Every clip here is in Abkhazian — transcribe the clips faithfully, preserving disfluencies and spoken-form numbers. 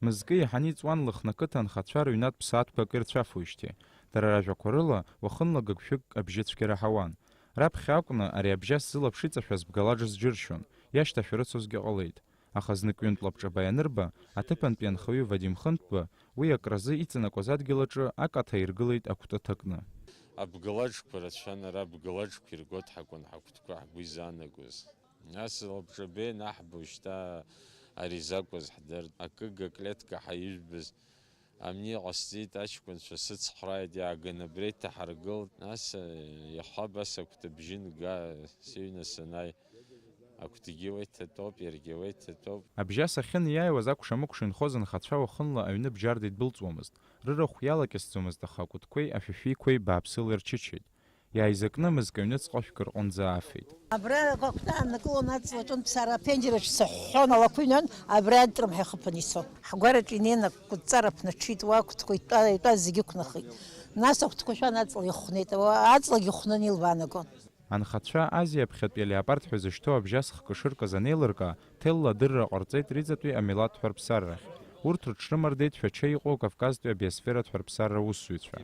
Мызкы еиҳаны иҵуан Лыхны ақыҭа анхацәа рыҩнатә ԥсаатәқәак ирцәафуижьҭеи. Дара ражәақәа рыла, уахынла гыгшәыгк абжьыцәгьара ҳауан. Раԥхьа акәны ари абжьас зылаԥш иҵашәаз бгалаџ зџьыршьон, иашьҭашәа рыцозгьы ҟалеит. Аха знык ҩынтә лабҿаба ианырба, аҭыԥантәи анхаҩы Вадим Хынтәба уи акразы иҵанакуаз адгьыл аҿы акаҭа иргылеит акәты ҭакны. Абгалаџқәа рацәан, ара абгалаџқәа иргоит ҳакәын ҳакәтқәа ҳгәы изаанагоз. Нас лабҿаба ианаҳбо шьҭа ари закәыз ҳдырт, акыга клетка ҳаижәбаз. Амни ҟасҵеит, аҷкәынцәа сыцхрааит, иааганы абра иҭаҳаргылт. Нас, э, иаха абас акәты бжьы нга, сыҩны санааи, акәтгьы уа иҭатәоуп, иаргьы уа иҭатәоуп. Абжьас ахьынеиааиуаз акәша-мыкәша инхоз анхацәа уахынла аҩны бџьарда идәылҵуамызт. Рырахә иалакьысӡомызт, аха акәытқәеи ашәишәиқәеи бааԥсыла ирчычеит. Иааизакны мызкы аҩныҵҟа шәкы рҟынӡа аафеит. Абра акәты ааннакылон, аҵла аҿынтә сара аԥенџьыр аҿы сыҳәҳәон, алақәа иныҩуан, абра атрымҳәа ихыԥаны ицон. Ҳгәараҿы инеины акәытҵара ԥнаҽит, уа акәтқәа итәа, итәаз зегьы ықәнахит. Нас акәтқәа шәан аҵла ихәнеит, уа аҵлагьы хәнын илбаанагон. Анхацәа Азиа аԥхьатәи алеопард ҳәа зышьҭоу абжьас хкы шыркыз анеилыркаа, ҭелла адырра ҟарҵеит Риҵатәи амилаҭ ҳәарԥсаррахь. Урҭ рыҽрымардеит Шәача иҟоу Кавказтәи абиосфератә ҳәарԥсарра аусзуҩцәа.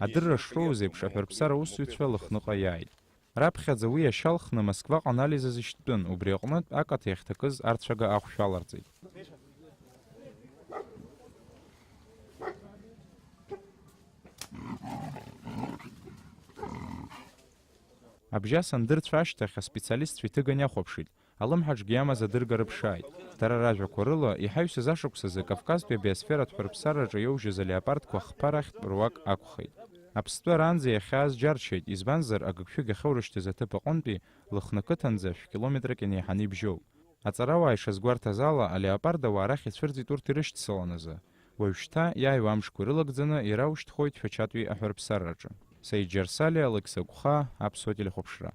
Адырра шроуз еиԥш, аҳәарԥсарра аусзуҩцәа Лыхныҟа иааит. Раԥхьаӡа уи ашьа алхны Москваҟа анализаз ишьҭтәын, убри аҟнытә акаҭа иахьҭакыз арцәага ахә шәаларҵеит. Абжьас андырцәа ашьҭахь аспециалистцәа иҭыган иахәаԥшит, алымҳаҿгьы иамаз адырга рыԥшааит. Дара ражәақәа рыла, иҳаҩсыз ашықәсазы Кавказтәи абиосфератә ҳәарԥсарраҿы иоужьыз алеопардқәа хԥа рахьтә руак акәхеит. Аԥстәы аранӡа иахьааз џьарчеит, избанзар, агыгшәыг иахьоурышьҭыз аҭыԥ аҟынтәи Лыхны ақыҭанӡа шә-километрак инеиҳаны ибжьоуп. Аҵарауаа ишазгәарҭаз ала, алеопард ауаа арахь ицәырҵит урҭ ирышьҭцылан азы. Уажәшьҭа, иааиуа амшқәа ирылагӡаны, ираушьҭхоит Шәачатәи аҳәарԥсарраҿы. Саид Џьарсалиа, Алықьса Гәхаа, Аԥсуа телехәаԥшра.